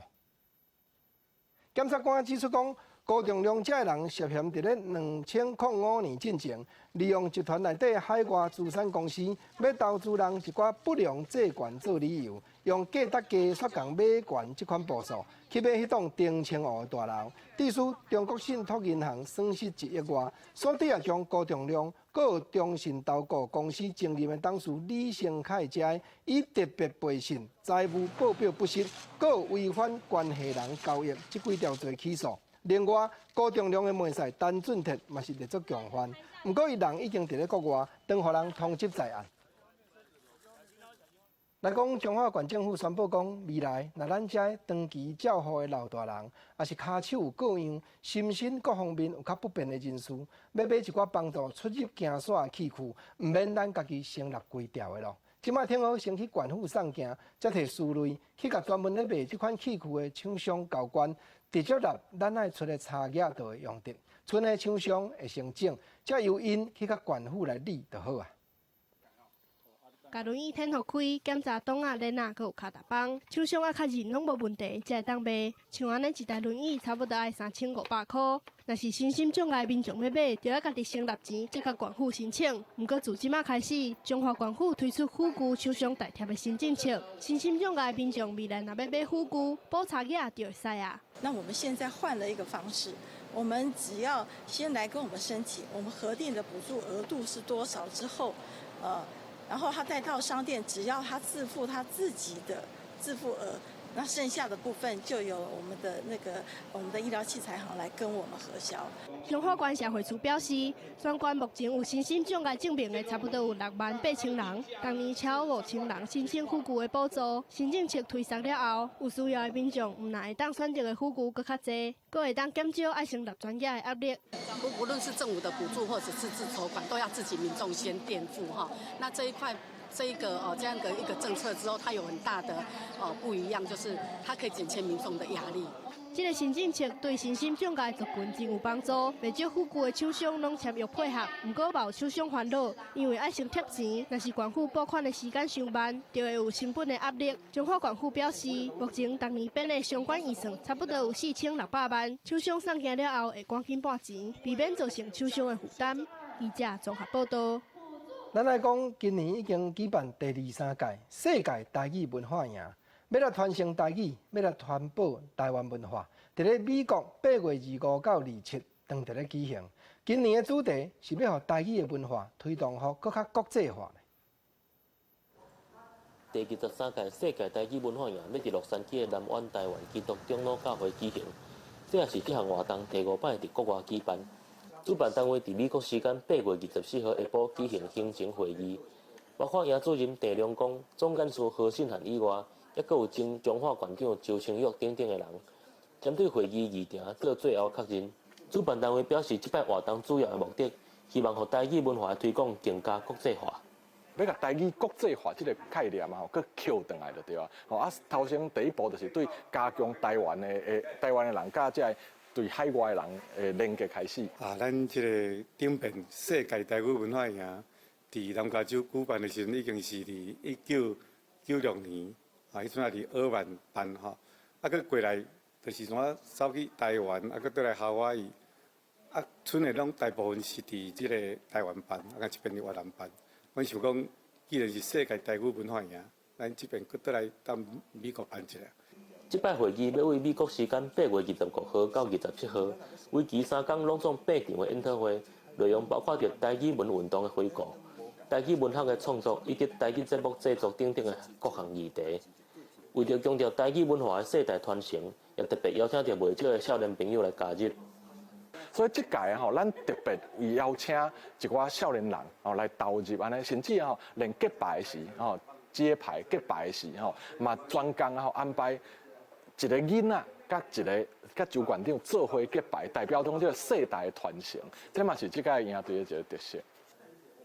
檢察官指出講，辜仲諒這个人涉嫌佇咧2005年進前，利用集團內底海外資產公司欲投資人一寡不良債權做理由，用價值低煞共買懸這款步數去買彼棟澄清湖的大樓，致使中國信託銀行損失1億外。所以也將辜仲諒、閣有中信投顧公司前任的董事李成凱遮以特別背信、財務報表不實、閣有違反關係人交易這幾條罪起訴。另外，辜仲諒的妹婿陳俊哲嘛是列做共犯，毋過伊人已經佇咧國外，等予人通緝在案。來講，彰化縣政府宣布講，未來若咱遮長期照護的老大人，抑是跤手有過恙、心身各方面有較不便的人士，欲買一寡幫助出入行徙的器具，毋免咱家己先立規條的囉。這擺聽好，先去縣府送件，才提書類去共專門咧賣這款器具的廠商交關，直接納咱愛出的差額就會用得，賰的廠商會申請，才由𪜶去共縣府來理就好啊。共輪椅天予開，檢查擋仔、鏈仔，閣有跤踏板，廠商愛確認攏無問題，才會當賣。像按呢一台輪椅，差不多愛3500箍。若是身心障礙民眾欲買，就愛家己先納錢，才共縣府申請。毋過自這馬開始，彰化縣府推出輔具廠商代貼的新政策，身心障礙民眾未來若欲買輔具，補差額就會使啊。那我們現在換了一個方式，我們只要先來跟我們申請，我們核定的補助額度是多少之後，然後他再到商店，只要他自付他自己的自付額，那剩下的部分就由我們的那個我們的醫療器材行來跟我們核銷。彰化縣社會處表示，全縣目前有身心障礙證明的差不多有6萬8千人，逐年超5000人申請輔具的補助。新政策推實了後，有需要的民眾毋但會當選擇的輔具閣較濟，閣會當減少愛先納全額的壓力。不論是政府的補助或者是自籌款，都要自己民眾先墊付哈。那這一塊。這個哦這樣的一個政策之後，它有很大的哦不一樣，就是它可以減輕民眾的壓力。這个新政策對身心障礙族群真有幫助，袂少輔具的廠商攏簽約配合，毋過嘛有廠商煩惱，因為愛先貼錢，若是縣府撥款的時間傷慢，就會有成本的壓力。彰化縣府表示，目前逐年編的相關預算差不多有4600萬，廠商送件了後會趕緊撥錢，避免造成廠商的負擔。記者綜合報道。咱來講，今年已經舉辦第23屆世界台語文化營。欲來傳承台語，欲來傳播台灣文化，佇咧美國8月25到27，當佇咧舉行。今年的主題是欲予台語的文化推動予閣較國際化。第23屆世界台語文化營欲佇洛杉磯的南灣台灣基督長老教會舉行，這也是這項活動第五擺佇國外舉辦。主辦單位佇美國時間8月24號下晡舉行行前會議，包括營主任鄭良光、總幹事何信漢以外，猶閣有前彰化縣長周清玉等等的人，針對會議議程做最後確認。主辦單位表示，這擺活動主要的目的，希望予台語文化的推廣更加國際化。欲共台語國際化這个概念啊，吼，閣抾轉來就對啊。吼啊，頭先第一步就是對加強台灣的人，佮這个對海外的人的連結開始。啊，咱這个頂遍世界台語文化營，佇南加州舉辦的時陣，已經是佇1996年。啊，彼陣也佇爾灣辦吼，啊，閣過來就是怎走去台灣，啊，閣倒來夏威夷，啊，賰的攏大部分是佇這个台灣辦，啊，這邊佇越南辦。阮想講，既然是世界台語文化營，咱這邊閣倒來到美國辦一下。這擺會議欲為美國時間8月25號到27號，為期3工，攏總8場的研討會，內容包括著台語文運動的回顧、台語文學的創作以及台語節目製作等等的各項議題。為著強調台語文化的世代傳承，也特別邀請著袂少的少年朋友來加入。所以這屆吼，咱特別邀請一寡少年人吼來投入按呢，甚至吼連結拜時吼揭牌結拜時吼，嘛專工吼安排一个囡仔佮一个佮周縣長做伙結拜，代表講這个世代的傳承，這嘛是這屆營隊的一个特色。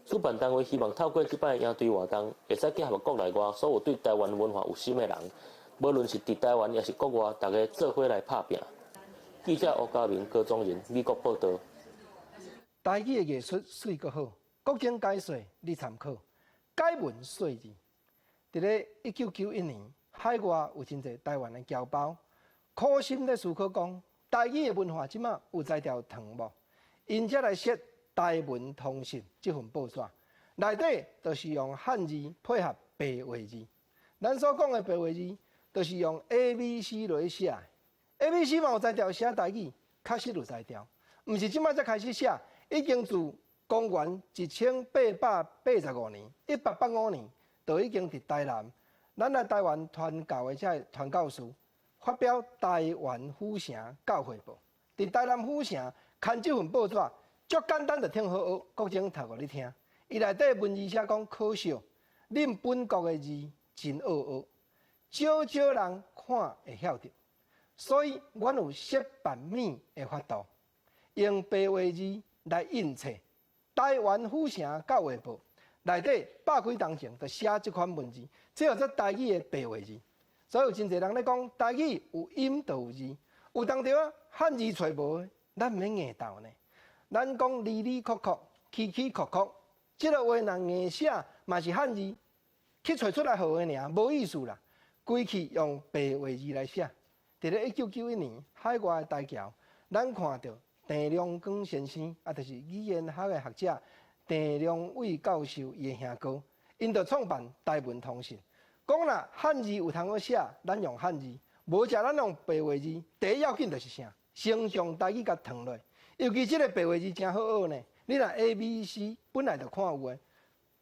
主辦單位希望透過這擺營隊活動，會使結合國內外所有對台灣文化有心的人，無論是佇台灣抑是國外，大家做伙來拍拚。記者吳家明、高宗仁，美國報導。台語的藝術媠閣好，國情解說你參考。解文說字，佇咧1991年，海外有真濟台灣的僑胞，苦心咧思考講，台語的文化這馬有才調傳無？𪜶才來設台文通信這份報紙，內底就是用漢字配合白話字。咱所講的白話字，就是用 A、B、C 來寫。A、B、C 嘛有才調寫台語，確實有才調，毋是這馬才開始寫，已經自公元1885年，1885年，就已經佇台南，咱來台灣傳教的這个傳教士發表《台灣府城教會報》，佇台南府城刊這份報紙，足簡單就聽好學，國情讀予你聽。伊內底文字寫講可惜，恁本國的字真惡學，少少人看會曉得，所以阮有色版面的法度，用白話字來印冊。台灣府城教會報內底百幾冬前就寫這款文字，這叫做台語的白話字。所以有真濟人咧講台語有音就有字，有當時啊漢字揣無，咱毋免硬鬥呢。咱講離離闊闊、起起擴擴，這个話若硬寫嘛是漢字，去揣出來號的爾，無意思啦。規氣用白話字來寫。佇咧1991年，海外的台僑，咱看著鄭良光先生，啊，就是語言學的學者鄭良偉教授伊的兄哥，𪜶就創辦台文通信，講若漢字有通好寫，咱用漢字；無者咱用白話字。第一要緊就是啥？先將台語共傳落。尤其這个白話字誠好學呢。你若 A、B、C 本來就看有的，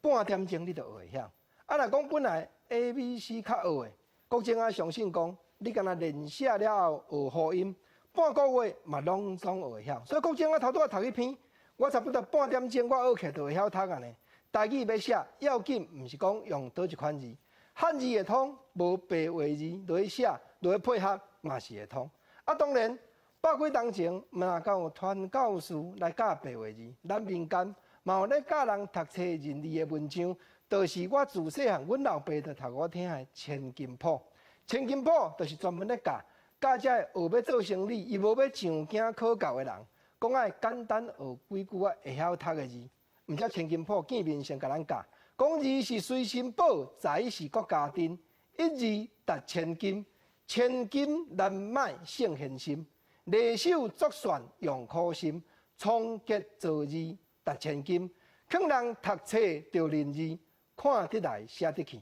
半點鐘你就學會曉。啊，若講本來 A、B、C 較學的，國情仔相信講，你干焦練寫了後學呼音，半個月嘛攏總學會曉。所以國情仔頭拄仔讀彼篇，我差不多半點鐘我學起來就會曉讀啊呢。台語欲寫要緊，毋是講用佗一款字，漢字會通，無白話字落去寫，落去配合嘛是會通。啊，當然百幾冬前嘛若有傳教士來教白話字，咱民間嘛有咧教人讀冊認字的文章，就是我自細漢，阮老爸就讀予我聽的《千金譜》。《千金譜》就是專門咧教教這個學欲做生理，伊無欲上京考教的人，講愛簡單學幾句仔會曉讀的字。毋才《千金譜》見面先共咱教，講字是隨身寶，財是國家珍，一字值千金，千金難買聖賢心。禮手作算用苦心，倉頡造字值千金。勸人讀冊著認字，看得來寫得去。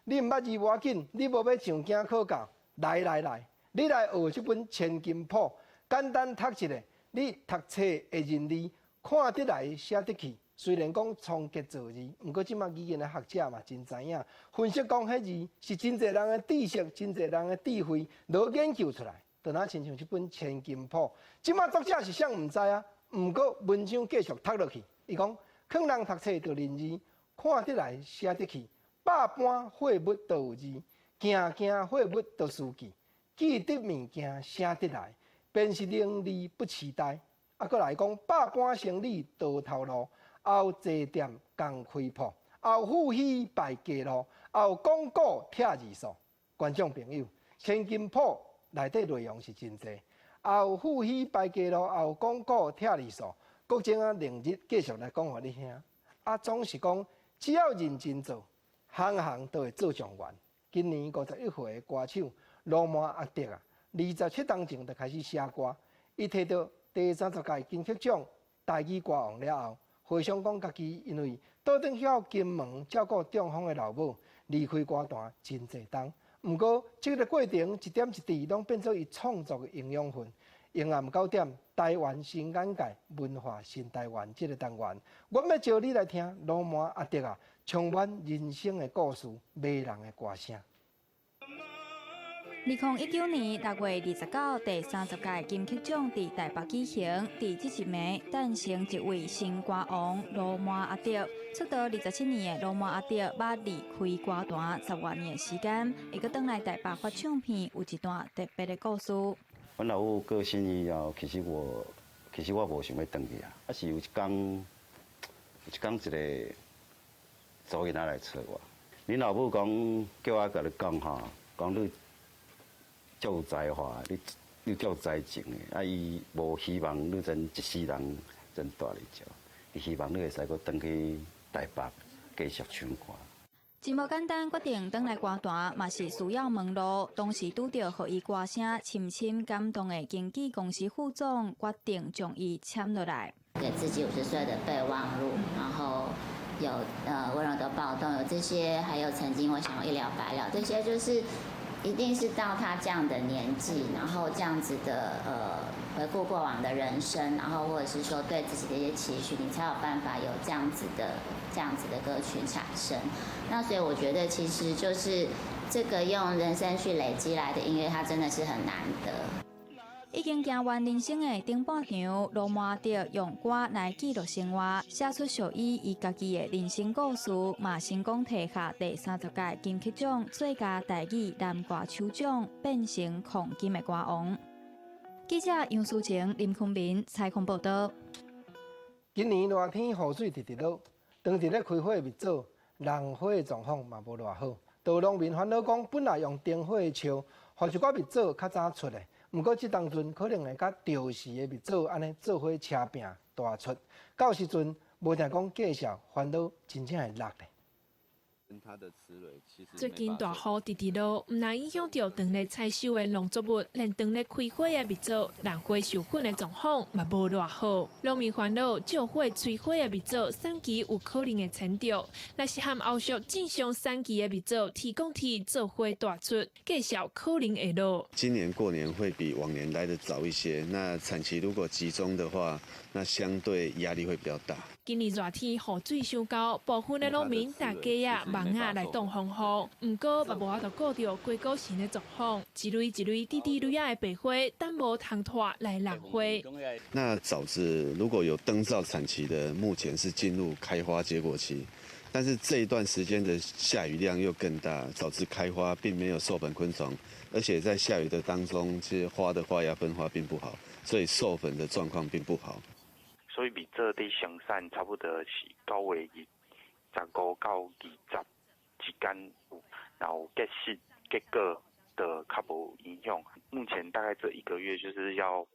你毋捌字無要緊，你無欲上京考教，來來來，你來學這本《千金譜》，簡單讀一下，你讀冊會認字，看得來寫得去。雖然講倉頡造字，毋過這馬語言的學者嘛真知影，分析講彼字是真濟人的知識，真濟人的智慧，來研究出來，就若親像這本《千金譜》。這馬作者是啥毋知啊，毋過文章繼續讀落去，伊講。勸人讀冊著認字，看得來寫得去。百般貨物都有字，件件貨物都需記。記得物件寫得來，便是伶俐不癡呆。啊，閣來講百般生理多頭路，後坐店共開鋪，後富喜敗家路，後講古拆字數。觀眾朋友，《千金譜》內底內容是真濟。後富喜敗家路，後講古拆字數。國政啊，明日繼續來講予你聽。啊，總是講，只要認真做，行行都會做狀元。今年51歲的歌手羅曼阿德啊，27冬前就開始寫歌。伊提著第三十屆金曲獎台語歌王了後，回想講家己因為倒轉去到金門照顧中風的老母，離開歌壇真濟冬。毋過，這个過程一點一滴，攏變做伊創作的營養分。永暗九點，台灣新眼界，文化新台灣這个單元，我欲招你來聽羅曼阿德啊，充滿人生的故事，迷人的歌聲。2019年6月29，第三十屆金曲獎佇台北舉行，佇這一暝誕生一位新歌王羅曼阿德。出道27年的羅曼阿德，捌離開歌壇10外年的時間，會閣轉來台北發唱片，有一段特別的故事。阮老母過身以後，其實我無想欲轉去啊，啊是有一工，有一工一个查某囡仔來揣我。恁老母講叫我共你講吼，講你足有才華，你足有才情的，啊伊無希望你真一世人真蹛佇遮，伊希望你會使閣轉去台北繼續唱歌。真無簡單，決定轉來歌壇，嘛是需要門路。當時拄著予伊歌聲深深感動的經紀公司副總，決定將伊簽落來。給自己50歲的備忘錄，然後有溫柔的暴動，有這些，還有曾經我想要一了百了，這些就是一定是到他這樣的年紀，然後這樣子的回顧過往的人生，然後或者是說對自己的一些期許，你才有辦法有這樣子的歌曲產生。那所以我覺得其實就是這個用人生去累積來的音樂，它真的是很難得。已經行完人生的頂半場，羅曼阿德用歌來記錄生活，寫出屬於伊家己的人生故事，嘛成功提下第三十屆金曲獎最佳台語男歌手獎，變成礦金的歌王。記者楊淑晴、林坤明採訪報道。今年熱天雨水直直落，當佇咧開花的蜜棗，人花的狀況嘛無偌好。就農民煩惱講，本來用燈火的笑，予一寡蜜棗較早出來，毋過這當陣可能會佮潮時的蜜棗按呢做伙車拚大出，到時陣無定講繼續煩惱，真正會落咧。最近大雨直直落，毋但影響著當咧採收的農作物，連當咧開花的蜜棗，蘭花授粉的狀況嘛無偌好。農民煩惱，借火催花的蜜棗，產期有可能會延著。若是和後續正常產期的蜜棗，天公天做伙大出，價數可能會落。今年過年會比往年來得早一些，那產期如果集中的話，那相對壓力會比較大。今年熱天雨水傷夠，部分的農民搭雞仔、網仔來擋風雨，毋過嘛無法度顧著瓜果田的狀況，一蕊一蕊滴滴蕊仔的白花，等無通拖來弄花。那棗子如果有燈照產期的，目前是進入開花結果期，但是這一段時間的下雨量又更大，棗子開花並沒有授粉昆蟲，而且在下雨的當中，其實花的花芽分化並不好，所以授粉的狀況並不好。所以蜜棗佇生產差不多是9月日15到20之間，然後結實結果就較無影響。目前大概這一個月就是要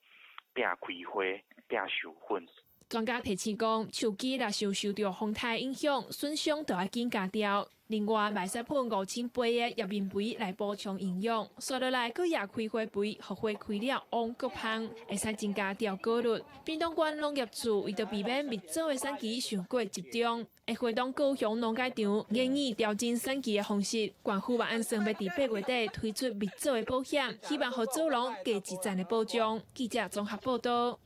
拼開花、拼授粉。專家提醒講，樹枝若是受著風颱影響，損傷就愛緊加掉。另外，嘛會使噴5000倍的葉面肥來補充營養。紲落來，閣掖開花肥，予花開了旺閣芳，會使增加掉果率。屏東縣農業處為著避免蜜棗的產期傷過集中，會會同高雄農改場研擬調整產期的方式。縣府嘛按算欲佇8月底推出蜜棗的保險，希望予棗農加一層的保障。記者綜合報道。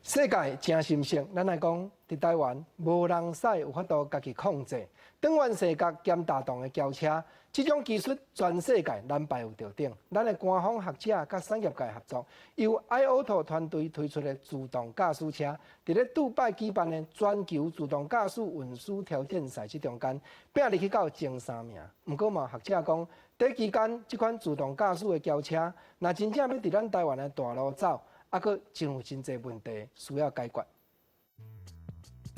世界誠心性，咱來講，佇台灣無人駛有法度家己控制，轉彎踅角兼大動的轎車，這種技術全世界難排有著頂。咱的官方學者佮產業界合作，由 iAuto 團隊推出的自動駕駛車，佇咧杜拜舉辦的全球自動駕駛運輸挑戰賽這中間，拼入去到前三名。毋過嘛，學者講，短期間這款自動駕駛的轎車，若真正欲佇咱台灣的大路走，猶閣真有真濟問題需要解決。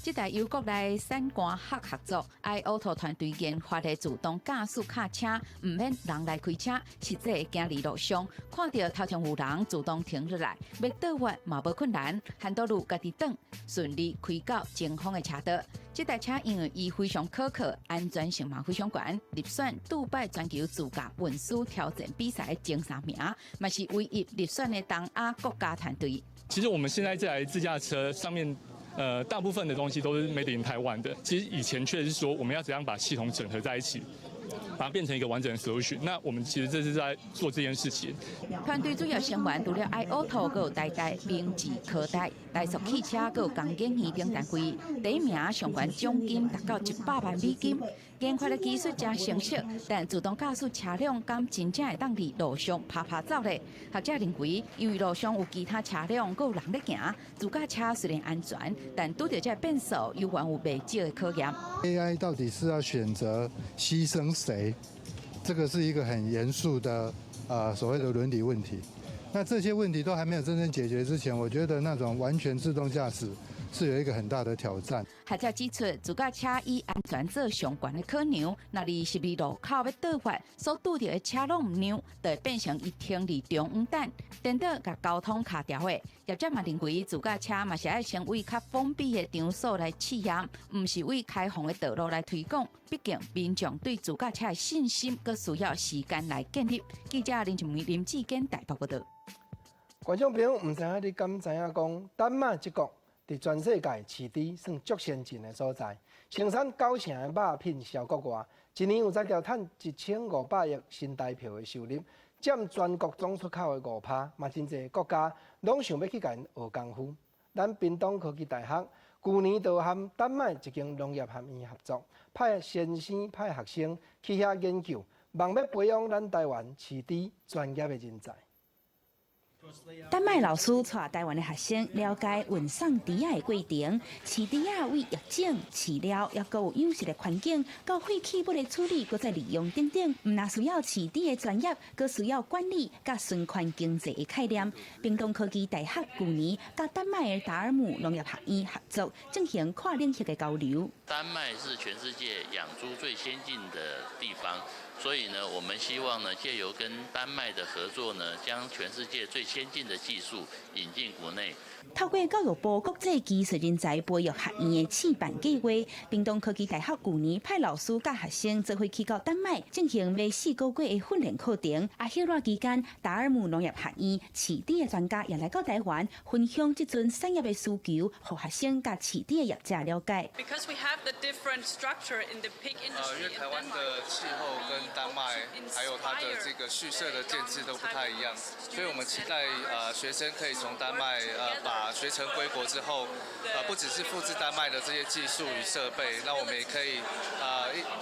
這台由國內產官學合作，iAuto 團隊研發的自動駕駛卡車，毋免人來開車，實際行佇路上，看著頭前有人自動停落來，欲倒彎嘛無困難，還道路家己轉，順利開到前方的車道。這台車因為伊非常可靠，安全性嘛非常懸，入選杜拜全球自駕運輸挑戰比賽前三名，嘛是唯一入選的東亞國家團隊。其實我們現在這台自駕車上面，大部分的東西都是 made in Taiwan 的。其實以前確實是說，我們要怎樣把系統整合在一起，把它變成一個完整的 solution。那我們其實這是在做這件事情。團隊主要成員除了 iAuto，閣有台大、明治科大、台塑汽車，閣有工研院等單位。第一名上懸獎金達到100萬美金。研發的技術誠成熟，但自動駕駛車輛敢真正會當佇路上趴趴走咧？學者認為，因為路上有其他車輛，閣有人咧行，自駕車雖然安全，但拄著這變數，猶原有袂少的考驗。 AI 到底是要選擇犧牲誰？這個是一個很嚴肅的所謂的倫理問題。那這些問題都還沒有真正解決之前，我覺得那種完全自動駕駛是有一個很大的挑戰。學者指出，自駕車以安全做上懸的考量，若佇十字路口欲倒彎，所拄著的車攏毋讓，就會變成伊停佇中央等，顛倒共交通卡牢的。業者嘛認為，自駕車嘛是愛先為較封閉的場所來試驗，毋是對開放的道路來推廣。畢竟民眾對自駕車的信心，閣需要時間來建立。記者林靜梅、林志堅台北報導。觀眾朋友，毋知影你敢知影講，丹麥這國佇全世界飼豬算足先進的所在，生產九成的肉品銷國外，一年有才調趁1500億新台票的收入，佔全國總出口的5%，嘛真濟國家攏想欲去共𪜶學功夫。咱屏東科技大學舊年就和丹麥一間農業學院合作，派先生派學生去遐研究，望欲培養咱台灣飼豬專業的人才。丹麥老師帶台灣的學生了解運送豬仔的過程，飼豬仔對育種、飼料，抑閣有養殖的環境，到廢棄物的處理，閣再利用等等，毋但需要飼豬的專業，閣需要管理佮循環經濟的概念。屏東科技大學舊年佮丹麥的達爾姆農業學院合作，進行跨領域的交流。丹麥是全世界養豬最先進的地方。所以呢，我們希望呢，借由跟丹麥的合作呢，將全世界最先進的技術引進國內。透過教育部國際技術人才培育學院的試辦計劃，屏東科技大學舊年派老師佮學生做伙去到丹麥進行為4個月的訓練課程。啊，歇熱期間，達爾姆農業學院飼豬的專家也來到台灣，分享這陣產業的需求，予學生佮飼豬的業者了解。 Because we have the different structure in the pig industry. 因為台灣的氣候跟丹麥還有它的這個畜舍的建制都不太一樣，所以我們期待學生可以從丹麥把學成歸國之後，不只是複製丹麥的這些技術與設備，那我們也可以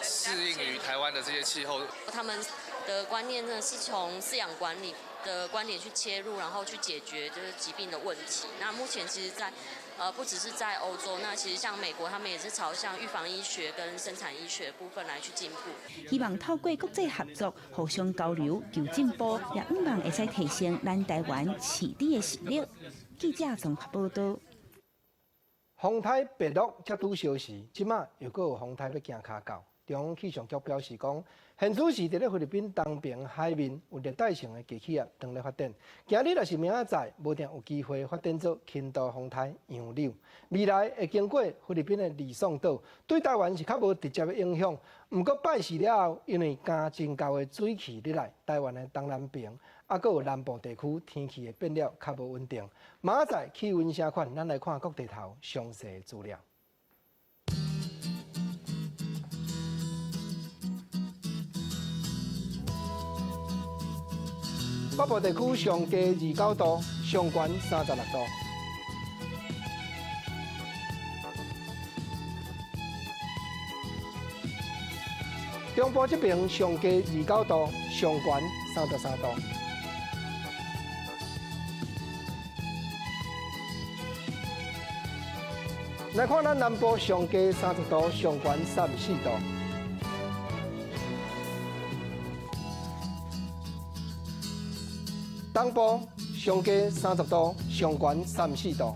適應於台灣的這些氣候。他們的觀念呢，是從飼養管理的觀點去切入，然後去解決就是疾病的問題。那目前其實在不只是在歐洲，那其實像美國，他們也是朝向預防醫學跟生產醫學部分來去進步。希望透過國際合作，互相交流，求進步，也向望會使提升咱台灣飼豬的實力。記者綜合報導。風颱白鹿才拄消時，這馬又閣有風颱欲行跤到。中央氣象局表示講，現此時佇咧菲律賓東爿海面有熱帶性的低氣壓正咧發展，今日若是明仔載，無定有機會發展做輕度風颱楊柳。未來會經過菲律賓的呂宋島，對台灣是較無直接的影響。毋過拜四了後，因為加真厚的水汽入來，台灣的東南爿，啊，閣有南部地區天氣會變了較無穩定。明仔載氣溫啥款，咱來看各地頭詳細資料。北部地區上低29度，上懸36度。中部這邊上低29度，上懸33度。來看咱南部上低30度，上懸34度。東部上低30度，上懸34度。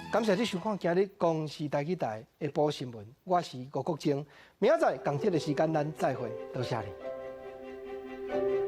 感謝你收看今日公視台語台下晡新聞，我是吳國楨，明仔載仝這个時間咱再會，多謝你。